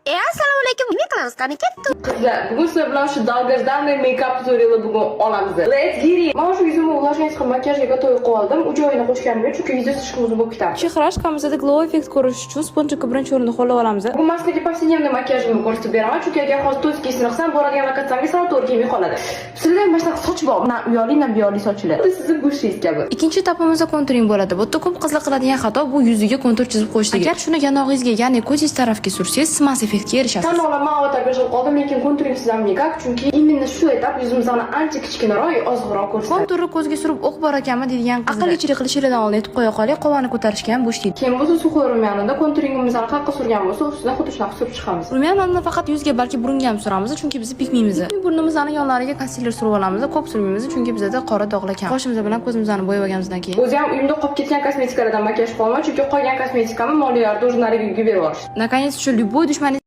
Assalomu alaykum. Nima qilamiz? Qani, ketdik. Qizlar, bugun sizlar bilan shu долгожданный мейкап tutoriali bugun olamiz. Let's get it. Men shu yuzimni увлажнять qilib, makiyajga готовый qilib oldim. U joyini qo'shganim yo'q, chunki video слишком uzun bo'lib ketadi. Чехрашка mizda glow effekt ko'rish uchun спонжик birinchi o'rinda qo'llab olamiz. Bugun men sizlarga повседневный makiyajimni ko'rsatib beraman, chunki agar hozir to'y qilsam, boradigan lokatsiyamga sal to'g'ri kelmay qoladi. Sizlarda ham mana shunaqa soch bor, na u yoqli, na bu yoqli sochlar. Xuddi sizni bushingiz kabi. Ikkinchi etapimizda konturing bo'ladi. Bu yerda ko'p qizlar qiladigan xato bu yuziga kontur chizib qo'yishligi. Agar shuni yanog'ingizga, ya'ni ko'zingiz tarafga sursangiz, смаз effektga erishasiz. Tan olaman, avatarga qilib qoldim, lekin konturingsiz ham никак, chunki именно shu etap yuzimizni ancha kichkinaroq, ozg'inroq ko'rsatadi. Konturni ko'zga surib o'q bor ekanmi deydigan qizlar. Aqllichilik qilishinglardan oldin aytib qo'ya qoling, qovani ko'tarishga ham bo'sh tegdi. Keyin bo'lsa сухой румяна da konturingimizni qayerqa surgan bo'lsa, ustidan xuddi shunaqa surib chiqamiz. Румяна ni nafaqat yuzga, balki burunga ham suramiz, chunki bizni pigmentimiz. Burnimizni yonlariga konsiler surib olamiz, ko'p surmaymiz, chunki bizada qora dog'lar kam. Qoshimiz bilan ko'zimizni bo'yab olganimizdan keyin O'zi ham uyimda qolib ketgan kosmetikalardan makiyaj qilaman, chunki qolgan kosmetikamni moliylarda уже nariga uyga berib yuborishdi. Наконец, shu любой dushmaningiz